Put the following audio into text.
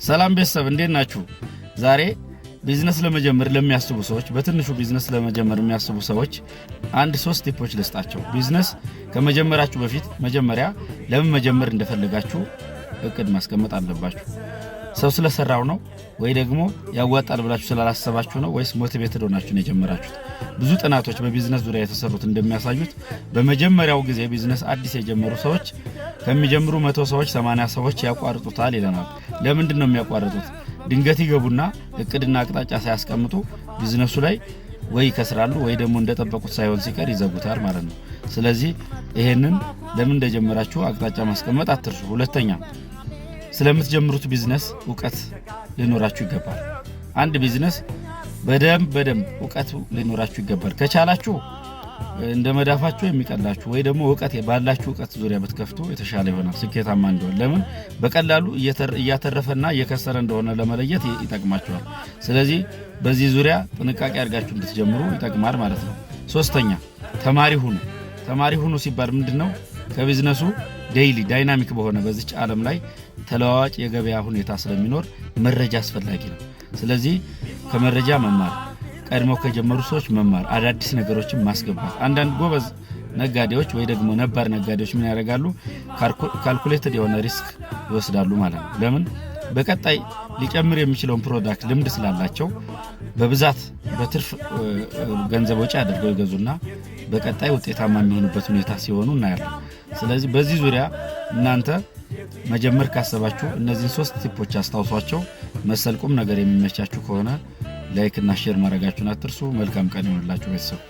ሰላም ቤተሰብ፣ እንዴት ናችሁ? ዛሬ ቢዝነስ ለመጀመር ለሚያስቡ ሰዎች፣ በትንሹ ቢዝነስ ለመጀመር የሚያስቡ ሰዎች አንድ ሶስት tip ኦች ልስጣቸው። ቢዝነስ ከመጀመራችሁ በፊት መጀመሪያ ለምን መጀመር እንደፈለጋችሁ እቅድ ማስቀመጥ አለባችሁ። ሰው ስለሰራው ነው ወይ ደግሞ ያዋጣል ብላችሁ ስላላሰባችሁ ነው ወይስ motivated ሆናችሁ ነው የጀመራችሁት? ብዙ ጥናቶች በቢዝነስ ዙሪያ የተሰሩት እንደሚያሳዩት በመጀመሪያው ጊዜ ቢዝነስ አዲስ የጀመሩ ሰዎች ከሚጀምሩ 100 ሰዎች 80 ሰዎች ያቋርጡታል ይለናል። ለምንድን ነው የሚያቋርጡት? ድንገት ይገቡና እቅድና አቅጣጫ ሳያስቀምጡ ቢዝነሱ ላይ ወይ ይከስራሉ ወይ ደግሞ እንደጠበቁት ሳይሆን ሲቀር ይዘጉታል ማለት ነው። ስለዚህ ይሄንን ለምን እንደጀመራችሁ አቅጣጫ ማስቀመጥ አትርሱ። ሁለተኛ፣ ስለምትጀምሩት ቢዝነስ እውቀት ሊኖራችሁ ይገባል። አንድ ቢዝነስ በደንብ በደንብ እውቀቱ ሊኖራችሁ ይገባል። ከቻላችሁ እንደ መዳፋችሁ የሚቀላችሁ ወይ ደግሞ እውቀት ባላችሁ እውቀት ዙሪያ ብትከፍቱ የተሻለ ይሆናል፣ ስኬታማ እንደሆነ። ለምን በቀላሉ እያተረፈና እየከሰረ እንደሆነ ለመለየት ይጠቅማችኋል። ስለዚህ በዚህ ዙሪያ ጥንቃቄ አድርጋችሁ እንድትጀምሩ ይጠቅማል ማለት ነው። ሶስተኛ፣ ተማሪ ሁኑ። ተማሪ ሁኑ ሲባል ምንድን ነው? ከቢዝነሱ daily dynamic በሆነ በዚች ዓለም ላይ ተለዋዋጭ የገበያ ሁኔታ ስለሚኖር መረጃ አስፈላጊ ነው። ስለዚህ ከመረጃ መማር፣ ቀድመው ከጀመሩ ሰዎች መማር፣ አዳዲስ ነገሮችን ማስገባት። አንዳንድ ጎበዝ ነጋዴዎች ወይ ደግሞ ነባር ነጋዴዎች ምን ያደርጋሉ? Calculated የሆነ risk ይወስዳሉ ማለት ነው። ለምን? በቀጣይ ሊጨምር የሚችለውን product ልምድ ስላላቸው በብዛት በትርፍ ገንዘብ ወጪ አድርገው ይገዙና በቀጣይ ውጤታማ የሚሆኑበት ሁኔታ ሲሆኑ እናያለን። ስለዚህ በዚህ ዙሪያ እናንተ መጀመር ካሰባችሁ እነዚህን ሶስት tip ኦች አስታውሷቸው። መሰል ቁም ነገር የሚመቻችሁ ከሆነ like እና share ማድረጋችሁን አትርሱ። መልካም ቀን ይሆንላችሁ ቤተሰብ።